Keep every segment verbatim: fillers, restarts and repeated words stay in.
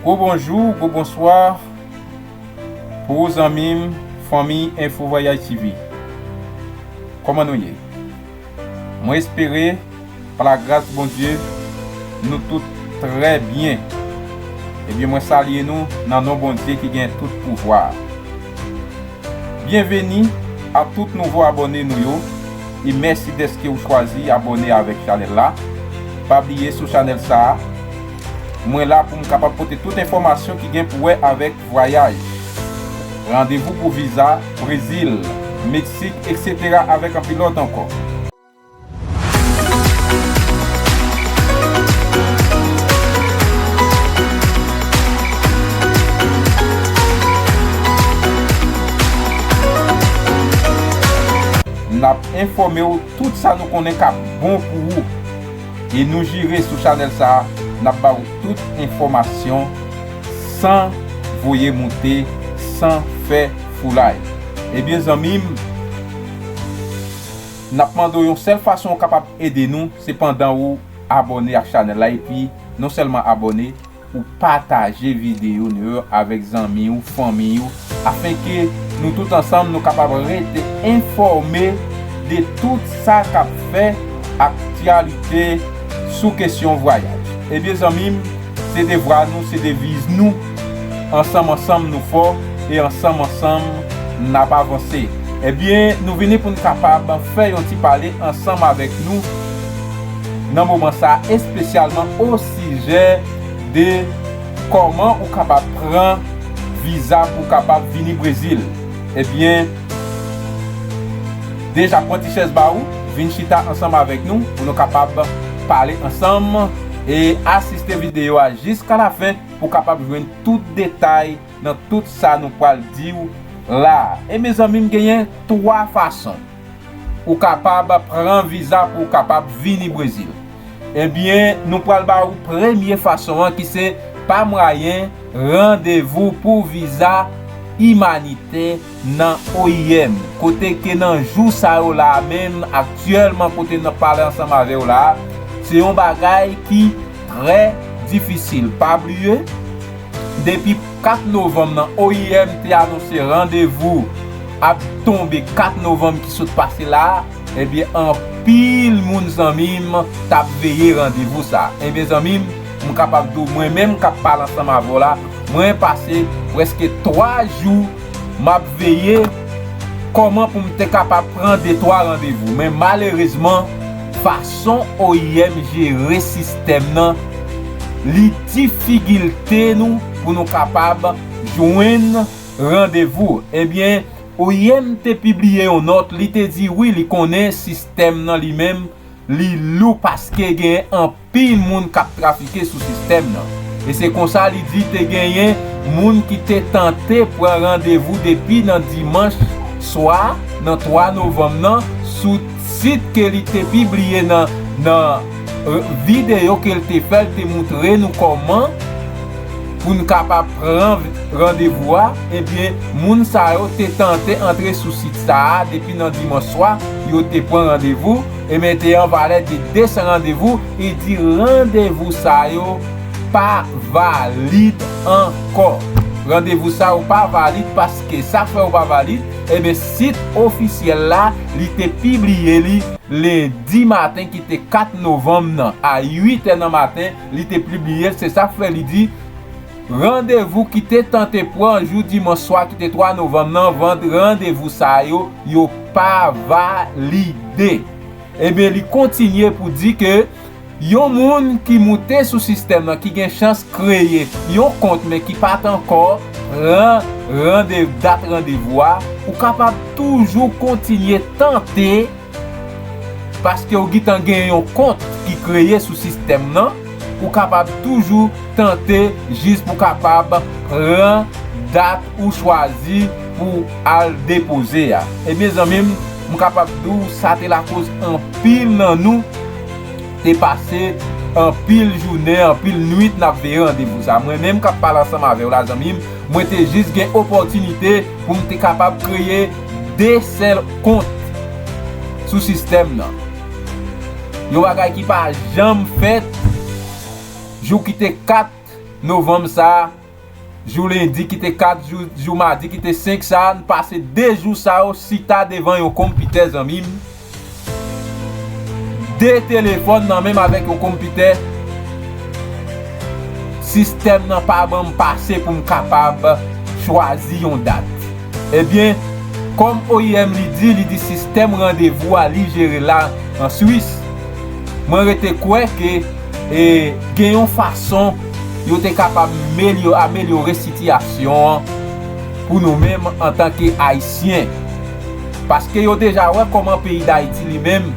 Gwo bonjou, gwo bonswa pou ou zanmi m, fanmi Info Voyage T V. Kòman nou ye? Mwen espere, pa lagras Bondye, nou tout trè byen. Ebyen, mwen salye nou nan non Bondye ki gen tout pouvwa. Byenveni a tout nouvo abòne nou yo, e mèsi dèske ou chwazi abòne avèk chanèl la. Pa bliye sou chanèl sa a, mwen la pou m kapab pote tout enfòmasyon ki gen pou wè avèk vwayaj, randevou pou viza, Brezil, Meksik, etsetera avèk anpil lòt ankò. N ap enfòme w tout sa nou konnen k ap bon pou ou. E nou jire sou chanèl sa a, n ap ba w tout enfòmasyon san voye moute, san fè foulay. Ebyen, zanmi m, n ap mande w yon sèl fason w kapab ede nou, se pandan ou abòne ak chanèl la, epi non sèlman abòne, ou pataje videyo nou yo avèk zanmi w, fanmi w, afenke nou tout ansanm nou kapab rete enfòme de tout sa k ap fè aktyalite sou kesyon vwayaj. Ebyen, zanmi m, se devwa nou, se deviz nou. Ansanm, ansanm, nou fò, e ansanm, ansanm, n ap avanse. Ebyen, nou vini pou n kapab fè yon ti pale ansanm avèk nou nan moman sa a, espesyalman o sijè de kòman ou kapab pran viza pou w kapab vini Brezil. Ebyen, deja pran ti chèz ba ou, vin chita ansanm avèk nou pou nou kapab pale ansanm e asiste videyo a jiska lafen pou w kapab jwenn tout detay nan tout sa nou pral di w la a. E mezanmi, m genyen twa fason ou kapab pran viza pou w kapab vini Brezil. Ebyen, nou pral ba ou premye fason an ki se pa mwayen randevou pou viza imanitè nan O I M. Kote ke nan jou sa yo la a menm, aktyèlman kote n ap pale ansanm avè w la a, se yon bagay ki trè difisil. Pa bliye, depi kat novanm nan, O I M te anonse randevou ap tonbe kat novanm ki sot pase la a, ebyen, anpil moun, zanmi m, t ap veye randevou sa a. Ebyen, zanmi m, m kapab di w, mwen menm k ap pale ansanm avè w la, mwen pase prèske twa jou m ap veye kòman pou m te kapab pran de twa randevou. Men malerezman, fason O I M jere sistèm nan, li difikilte nou pou nou kapab jwenn randevou. Ebyen, O I M te pibliye yon nòt, li te di wi, li konnen sistèm nan li menm, li lou paske gen anpil moun k ap trafike sou sistèm nan. E se konsa li di te genyen moun ki te tante pran randevou depi nan dimanch swa, nan twa novanm nan, sou sit ke li te pibliye nan, nan, eh, videyo ke l te fè, l te moutre nou kòman pou n kapab pran randevou a, ebyen, moun sa yo te tante antre sou sit sa a depi nan dimanch swa, yo te pran randevou, ebyen, te an valè de de san randevou, e di randevou sa yo pa valid ankò. Randevou sa yo pa valid paske sa k fè yo pa valid, ebyen, sit ofisyèl la, li te pibliye li lendi maten ki te kat novanm nan, a uit è nan maten, li te pibliye l, se sa k fè li di, randevou ki te tante pran jou dimanch swa ki te twa novanm nan, vand-, randevou sa yo, yo pa valide. Ebyen, li kontinye pou di ke yon moun ki moute sou sistèm nan, ki gen chans kreye yon kont, men ki pa t ankò pran rande-, dat randevou a, ou kapab toujou kontinye tante paske w gentan gen yon kont ki kreye sou sistèm nan, ou kapab toujou tante jis pou kapab pran dat ou chwazi pou al depoze a. Ebyen, zanmi m, m kapab di w sa te lakoz anpil nan nou te pase anpil jounen, anpil nwit n ap veye randevou sa. Mwen menm k ap pale ansanm avè w la, zanmi m, mwen te jis gen opòtinite pou m te kapab kreye de sèl kont sou sistèm nan. Yon bagay ki pa janm fèt, jou ki te kat novanm sa, jou lendi ki te kat, jou, jou madi ki te senk sa, n pase de jou sa yo chita devan yon konpitè, zanmi m. De telefòn nan men m avèk yon konpitè. Sistèm nan pa ban m pase pou m kapab chwazi yon dat. Ebyen, kòm O I M li di, li di sistèm randevou a li jere la an Swis. Mwen rete kwè ke e, gen yon fason yo te kapab melyo-, amelyore sitiyasyon an pou nou menm antanke Ayisyen. Paske yo deja wè kòman peyi Dayiti li menm,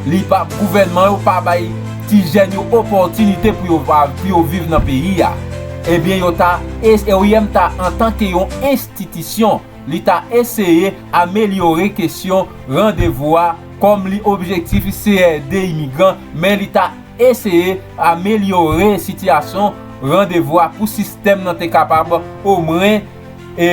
li pa, gouvènman yo pa bay ti jèn yo opòtinite pou yo va, pou yo viv nan peyi a. Ebyen, yo ta, e, O I M ta antanke yon enstitisyon, li ta eseye amelyore kesyon randevou a, kòm li objektif se ede imigran, men li ta eseye amelyore sitiyasyon randevou a pou sistèm nan te kapab omwen e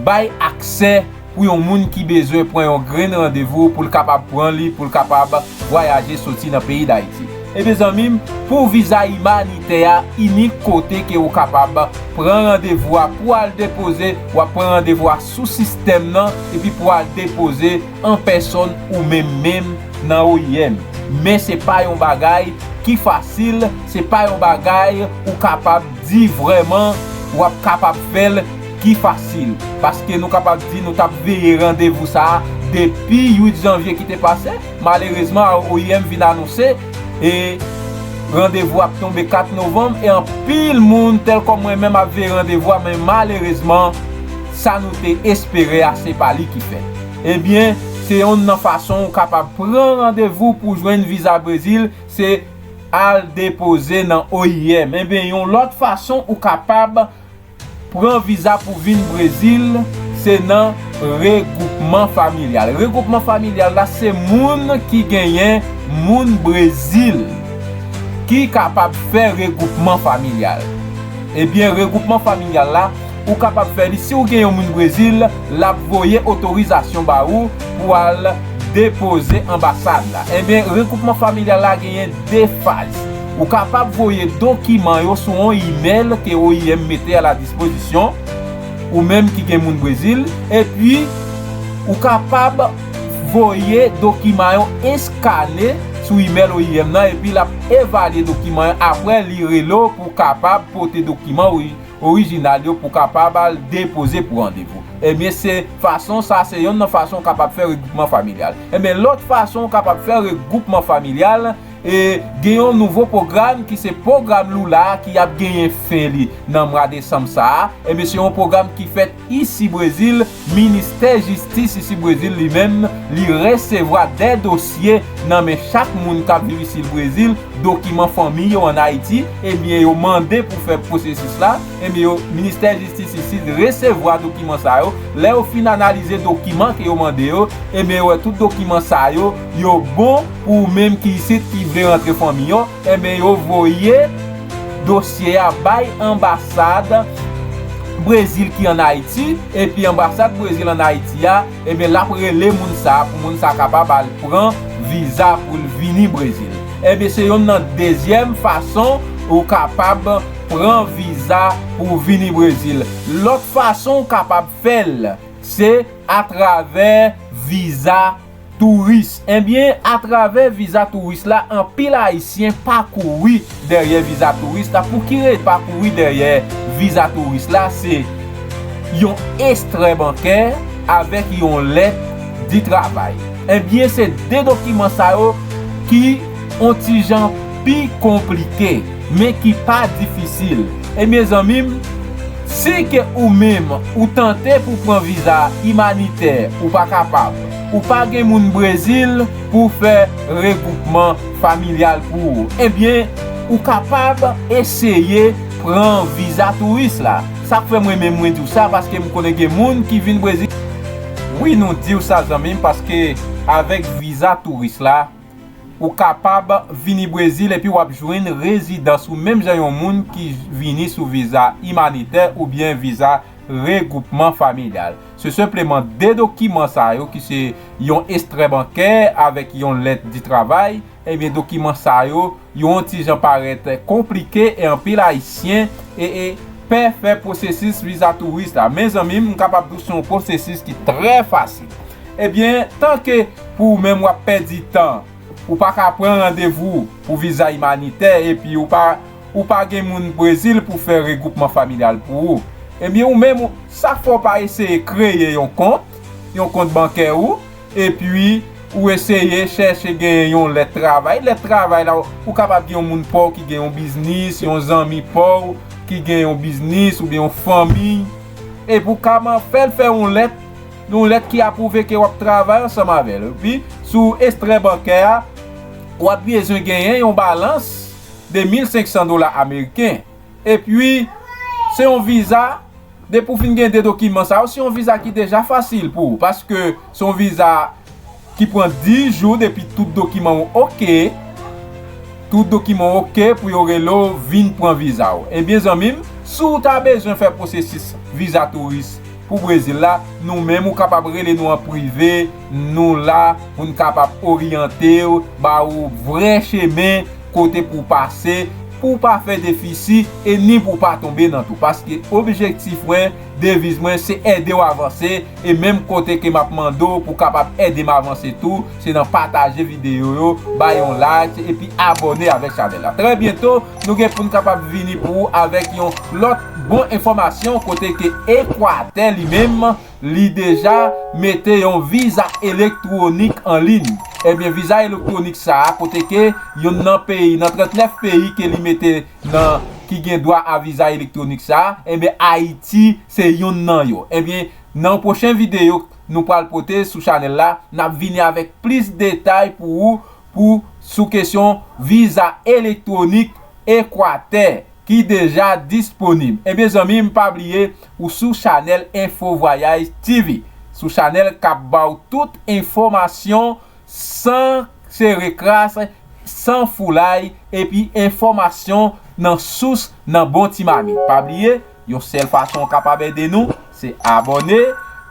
bay aksè pou yon moun ki bezwen pran yon grenn randevou pou l kapab pran li, pou l kapab vwayaje soti nan peyi Dayiti. Ebyen, zanmi m, pou viza imanitè a, inik kote ke ou kapab pran randevou a pou al depoze, w ap pran randevou a sou sistèm nan, epi pou al depoze an pèsòn ou menm menm nan O I M. Men se pa yon bagay ki fasil, se pa yon bagay ou kapab di vrèman w ap kapab fè l ki fasil. Paske nou kapab di nou t ap veye randevou sa a depi uit janvye ki te pase. Malerezman, O I M vin anonse e randevou ap tonbe kat novanm, e anpil moun, tèlkòm mwen menm, ap veye randevou a, men malerezman, sa nou te espere a, se pa li ki fèt. Ebyen, se yonn nan fason ou kapab pran randevou pou jwenn viza Brezil, se al depoze nan O I M. Ebyen, yon lòt fason ou kapab pran viza pou vin Brezil, se nan regwoupman familyal. Regwoupman familyal la, se moun ki genyen moun Brezil ki kapab fè regwoupman familyal. Ebyen, regwoupman familyal la, ou kapab fè li si w gen yon moun Brezil, l ap voye otorizasyon ba ou pou al depoze anbasad la. Ebyen, regwoupman familyal la genyen de faz. Ou kapab voye dokiman yo sou yon imèl ke O I M mete a la dispozisyon ou menm ki gen moun Brezil, epi ou kapab voye dokiman yo eskane sou imèl O I M nan, epi l ap evalye dokiman yo. Apre, li rele w pou w kapab pote dokiman ori-, orijinal yo pou w kapab al depoze pou randevou. Ebyen, se fason sa, se yonn nan fason w kapab fè regwoupman familyal. Ebyen, lòt fason w kapab fè regwoupman familyal, e gen yon nouvo pwogram ki se pwogram Lula a ki ap genyen fen li nan mwa desanm sa a. Ebyen, se yon pwogram ki fèt isi Brezil. Ministè Jistis isi Brezil li menm, li resevwa de dosye nan men chak moun k ap viv isi Brezil, dokiman fanmi yo ann Ayiti, ebyen, yo mande pou fè pwosesis la, ebyen, yo, Ministè Jistis isi resevwa dokiman sa yo. Lè yo fin analize dokiman ke yo mande yo, ebyen, yo wè tout dokiman sa yo, yo bon pou ou menm ki isit ki vle rantre fanmi yo, ebyen, yo voye dosye a bay anbasad Brezil ki ann Ayiti, epi anbasad Brezil ann Ayiti a, ebyen, l ap rele moun sa a pou moun sa a kapab al pran viza pou l vini Brezil. Ebyen, se yonn nan dezyèm fason ou kapab pran viza pou w vini Brezil. Lòt fason ou kapab fè l, se atravè viza touris. Ebyen, atravè viza touris la, anpil Ayisyen pa kouri dèyè viza touris la. Pou ki rezon pa kouri dèyè viza touris la? Se yon ekstrè bankè avèk yon lèt di travay. Ebyen, se de dokiman sa yo ki on ti jan pi konplike, men ki pa difisil. Ebyen, zanmi m, si ke ou menm ou tante pou pran viza imanitè, ou pa kapab, ou pa gen moun Brezil pou fè regwoupman familyal pou ou, ebyen, ou kapab eseye pran viza touris la. Sa k fè mwen menm mwen di w sa, paske m konnen gen moun ki vin Brezil. Wi, nou di w sa, zanmi m, paske avèk viza touris la, ou kapab vini Brezil epi w ap jwenn rezidans ou menm jan yon moun ki vini sou viza imanitè oubyen viza regwoupman familyal. Se senpleman de dokiman sa yo ki se yon ekstrè bankè avèk yon lèt di travay Ebyen, dokiman sa yo, yo yon ti jan parèt konplike e anpil Ayisyen e, e pè fè pwosesis viza touris la. Mezanmi, m kapab di w se yon pwosesis ki trè fasil. Ebyen, tanke pou ou menm w ap pèdi tan, ou pa ka pran randevou pou viza imanitè epi ou pa, ou pa gen moun Brezil pou fè regwoupman familyal pou ou. Ebyen, ou menm, ou, sa fè w pa eseye kreye yon kont, yon kont bankè ou, epi ou eseye chèche genyen yon lèt travay. Lèt travay la, ou kapab gen yon moun pa w ki gen yon biznis, yon zanmi pa w ki gen yon biznis oubyen yon fanmi. Epi ou ka man-, fè l fè yon lèt, yon lèt ki apwouve ke w ap travay ansanm avè l. Epi, sou ekstrè bankè a, w ap bezwen genyen yon balans de mil senk san dola ameriken. Epi, se yon viza, depi w fin gen de dokiman sa yo, se yon viza ki deja fasil pou ou, paske se yon viza ki pran dis jou depi tout dokiman w oke, tout dokiman w oke pou yo rele w vin pran viza w. Ebyen, zanmi m, si w ta bezwen fè pwosesis viza touris pou Brezil la, nou menm, ou kapab rele nou an prive, nou la pou n kapab oryante w, ba ou vrè chemen kote pou w pase, pou w pa fè defisi e ni pou w pa tonbe nan tou. Paske objektif mwen, deviz mwen, se ede w avanse, e menm kote ke m ap mande w pou w kapab ede m avanse tou, se nan pataje videyo yo, bay yon like, epi abòne avèk chanèl la. Trè byento, nou gen pou n kapab vini pou ou avèk yon lòt bon enfòmasyon kote ke Ekwatè li menm, li deja mete yon viza elektwonik an liy. Ebyen, viza elektwonik sa a, kote ke yonn nan peyi, nan trannèf peyi ke li mete nan, ki gen dwa a viza elektwonik sa a, ebyen, Ayiti se yonn nan yo. Ebyen, nan pwochen videyo nou pral pote sou chanèl la, n ap vini avèk plis detay pou ou, pou, sou kesyon viza elektwonik Ekwatè ki deja disponib. Ebyen, zanmi m, pa bliye, ou sou chanèl Info Voyage T V. Sou chanèl k ap ba w tout enfòmasyon san sere kras, san foulay, epi enfòmasyon nan sous, nan bon ti mamit. Pa bliye, yon sèl fason w kapab ede nou, se abòne,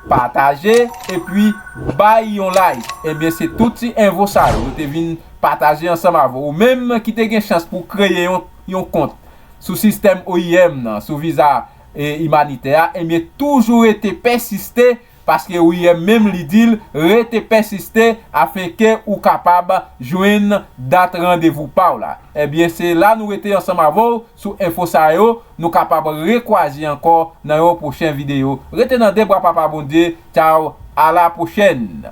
pataje, epi bay yon like. Ebyen, se tout ti enfo sa yo nou te vin pataje ansanm avè w. Ou menm ki te gen chans pou w kreye yon, yon kont sou sistèm O I M nan, sou viza, e, imanitè a, ebyen, toujou rete pèsiste, paske O I M menm li di l, rete pèsiste afenke ou kapab jwenn dat randevou pa w la. Ebyen, se la nou rete ansanm avè w sou enfo sa yo, nou kapab rekwaze ankò nan yon pwochen videyo. Rete nan de bra Papa Bondye. Tchaw, a la pwochèn.